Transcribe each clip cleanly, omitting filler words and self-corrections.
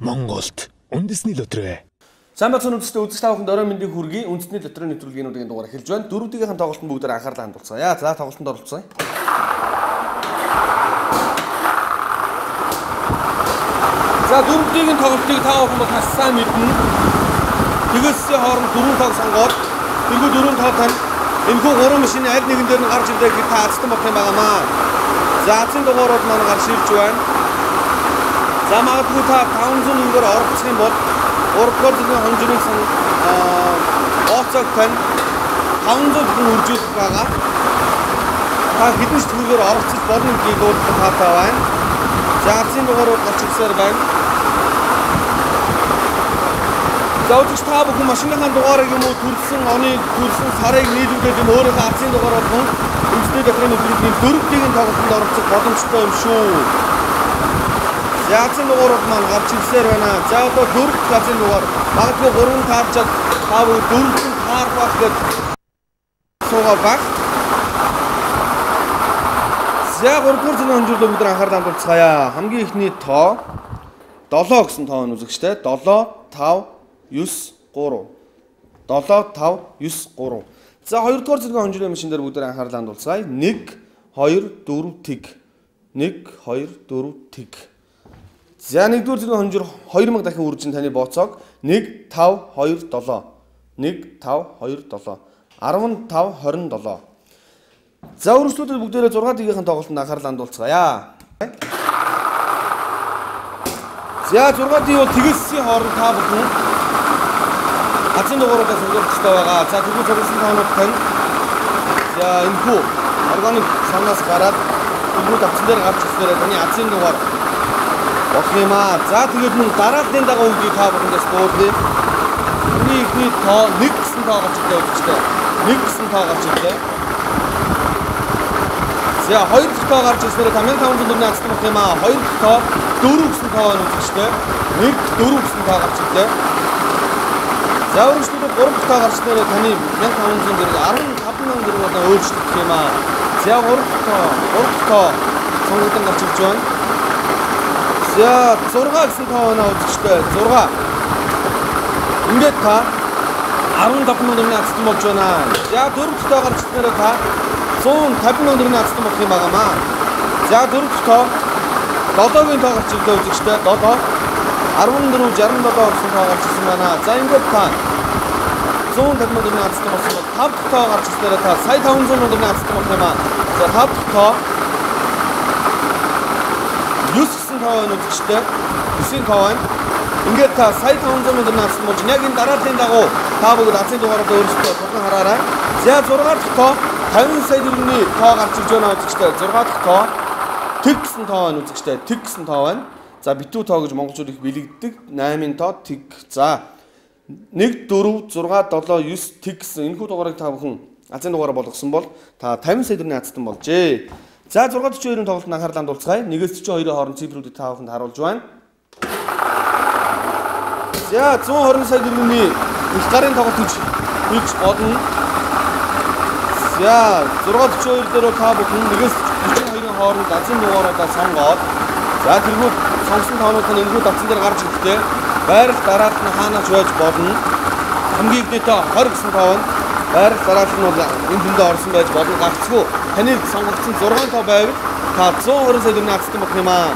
Монголд үндэсний лотерей. Сайн байцгаана үзэгчдээ, үзэгч та бүхэнд орой мэндийг хүргэе. Үндэсний лотерей нэвтрүүлгийн удаагийн дугаар эхэлж байна. Дөрөвдүгийнхэн тоглолтод бүгдээр анхаарлаа хандуулцгаая. За, тоглолтод оролцсон. За, дөрөвдүгийн тоглолтыг та бүхэн бол маш сайн мэднэ. Тэгээсээ хооронд дөрвөн тоог сонгоод тэргүй дөрвөн тоо тань энэхүү гурван машины аль нэгэн дээр нь гарч ирлээ гэхэд та азтан болох юм байгаамаа. За, азын дугаарууд маань гарч ирж байна. За, магадгүй та 500 төгрөгөөр оролцох юм бол 3 дугаар зэргийн хонжирын сан ооцоог тань 500 төгрөг үржүүлэх байгаа. Та хэдэн ч төгрөгөөр оролцож болно гэдгийг дуудлах таатай байна. За, азын дугаарууд гарч ирсээр байна. За, үзэгч та бүхэн машиныхаа дугаарыг юм уу төрсөн оны төрсөн сарыг нийлүүлээд юм өөрийнхөө азын дугаар болгон үндэсний лотерейн нэвтрүүлгийн дөрөвдүгийн тоглолтод оролцох боломжтой юм шүү. За, азын дугаарууд маань гарч ирсээр байна. За, одоо дөрөв дэх азын дугаар магадгүй гурван таарчаад та бүгд дөрөвдөн таарах байх гэж суугаа баг. За, гуравдугаар зэргийн хонжирлоо бүгд анхаарлаа хандуулцгаая. Хамгийн эхний тоо 7 гэсэн тоо нь үзэгчтэй 7 5 9 3 7 5 9 3. За, хоёрдугаар зэргийн хонжирын машин дээр бүгд анхаарлаа хандуулцгаая. 1 2 4 тэг 1 2 4 тэг. За, нэгдүгээр зэргийн хонжир 2000 дахин үржин таны бооцоог 1 5 2 7 1 5 2 7 15 27. За, өргөжлүүлээд бүгдээрээ 6 дэгийнхэн тоглолтод анхаарлаа хандуулцгаая. За, 6 диг бол тэгэлсийн хооронд та бүхэн азын дугааруудаа сонгох хэрэгтэй байгаа. За, тэгвэл сонгосон тоонууд тань за энэхүү органик санаас гараад энэхүү давцсан дээр гарч ирснээр таны азын дугаар болох юм аа. За, тэгээд мөн дарааллын дагуу үгийг та бүхэндээс дуудлая. Миний эхний тоо 1 гэсэн тоо гарч ирлээ үзэгчдээ. 1 гэсэн тоо гарч ирлээ. За, хоёр дахь тоо гарч ирснээр та 1500 төгрөгийн азтан болох юм аа. Хоёр дахь тоо 4 гэсэн тоо байна үзэгчдээ. 1 4 гэсэн тоо гарч ирлээ. За, өргөжлүүлээд 3 дахь тоо гарч ирснээр таны 1500 төгрөг 15 сая төгрөг болон өөрчлөгдөх юм аа. За, 3 дахь тоо 3 дахь тоо сонгогдсон гарч ирж байна. За, 6 гэсэн тоо байна үзэгчдээ. 6. Ингээд та 15 сая төгрөгийн азтан болж байна. За, 4 дахь тоо гарч ирснээр та 150 сая төгрөгийн азтан болох юм байгаамаа. За, 4 дахь тоо 7-гийн тоо гарч ирлээ үзэгчдээ. 7 14 67 гэсэн тоо гарч ирсэн байна. За, ингээд та 150 сая төгрөгийн азтан болсон бол 5 дахь тоо гарч ирснээр та сая 500 сая төгрөгийн азтан болох юм аа. За, 5 дахь тоо 9 гэсэн тоо байна үзэгчдээ. 9-ийн тоо байна. Ингээд та сая 500 сая төгрөгийн азтан болж яг энэ дарааллын дагуу та бүгд азын дугааруудаа өөрсдөө тодорхой хараарай. За, 6 дахь тоо 50 сая төгрөгийн тоо гарч ирж байна үзэгчдээ. 6 дахь тоо тэг гэсэн тоо байна үзэгчдээ. Тэг гэсэн тоо байна. За, битүү тоо гэж монголчууд их бэлэгддэг. 8-ын тоо тэг. За, 1 4 6 7 9 тэг гэсэн энэхүү дугаарыг та бүхэн азын дугаараа болгосон бол та 50 сая төгрөгийн азтан болжээ. За, 642-ын тоглолтод анхаарлаа хандуулцгаая. 1-ээс 42-ийн хооронд цифрүүдийг та бүхэнд харуулж байна. За, 120 сая төгрөгийн их гарын тоглолт гэж хэлж болно. За, 642 дээр та бүхэн 1-ээс 42-ийн хооронд азын дугааруудаа сонгоод за тэргүү сонгосон тоонууд нь энэхүү давцсан дээр гарч ирэхдээ байрал дараалал нь хаанаач байж болно. Хамгийн эхний тоо 20 гэсэн тоо байна. Байрал дараалал нь бол энэ тэндээ орсон байж болно. Гагцгүй таны сонгогдсон 6 тоо байвал та 120 сая төгрөгийн азтан болох юм аа.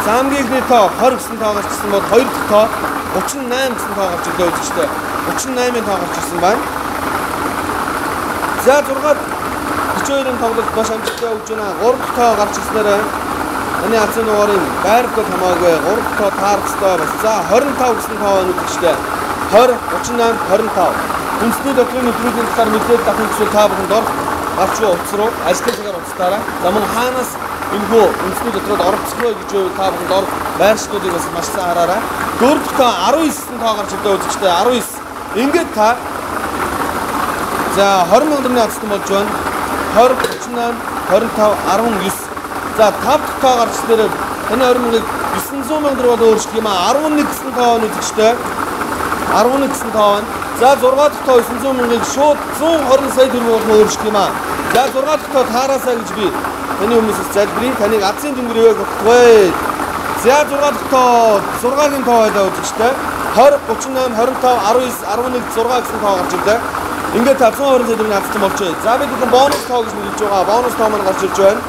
За, хамгийн эхний тоо 20 гэсэн тоо гарч ирсэн бол хоёр дахь тоо 38 гэсэн тоо гарч ирлээ үзэгчдээ. 38-ын тоо гарч ирсэн байна. За, 6 42-ын тоглолт маш амжилттай өгч байна. 3 дахь тоо гарч ирснээр таны азын дугаарын байрал хамаагүй 3 дахь тоо таарах ёстой бас. За, 25 гэсэн тоо байна үзэгчдээ. 20 38 25. Үндэсний лотерейн нэвтрүүлгийн талаар мэдээлэл авахын хүсвэл та бүхэнд дорх гарч буй утас руу ажлын цагаар утастаарай. За, мөн хаанаас энэхүү үндэсний лотерейд оролцох вэ гэж та бүхэнд дорх байршлуудыг бас маш сайн хараарай. 4 дахь тоо 19 гэсэн тоо гарч ирлээ үзэгчдээ. 19. Ингээд та за 20 сая төгрөгийн азтан болж байна. 20 38 25 19. За, 5 дахь тоо гарч ирснээр таны 20 мянгаыг 900 сая төгрөг болон өөрчлөх юм аа. 11 гэсэн тоо байна үзэгчдээ. 11 гэсэн тоо байна. За, 6 дахь тоо 900 мянгаыг шууд 120 сая төгрөг болон өөрчлөх юм аа. За, 6 дахь тоо таараасаа гэж би таны өмнөөс залбирая. Таныг азын дүнгэр ивээх болтугай. За 6 дахь тоо 6-гийн тоо байлаа үзэгчтэй. 20 38 25 19 11 6 гэсэн тоо гарч ирлээ. Ингээд та 120 сая төгрөгийн азтан болжээ. За бид бүхэн бонус тоо гэж нэрлэж байгаа. Бонус тоо маань гарч ирж байна.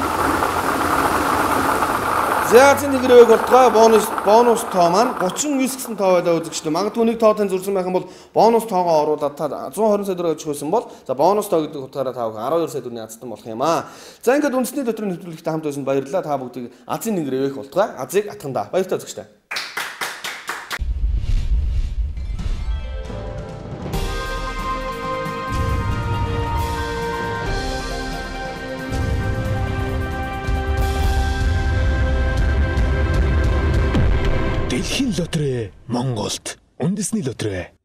За Азийн тэнгэр ивэг болтугай бонус тоо маань 39 гэсэн тоо байлаа үзэгчтэй. Магадгүй нэг тоо тань зурсан байх юм бол бонус тоогоо оруулаад та 120 сая төгрөг очих байсан бол за бонус тоо гэдэг утгаараа та бүхэн 12 сая төгрөгийн азтан болох юм аа. За ингээд үндэсний лотерейн нэвтрүүлэгт хамт байсан баярлалаа. Та бүгдийг Азийн тэнгэр ивэг болтугай. Азийг атгандаа. Баяртай үзэгчтэй. Дэлхийн лотерей Монголд үндэсний лотерей.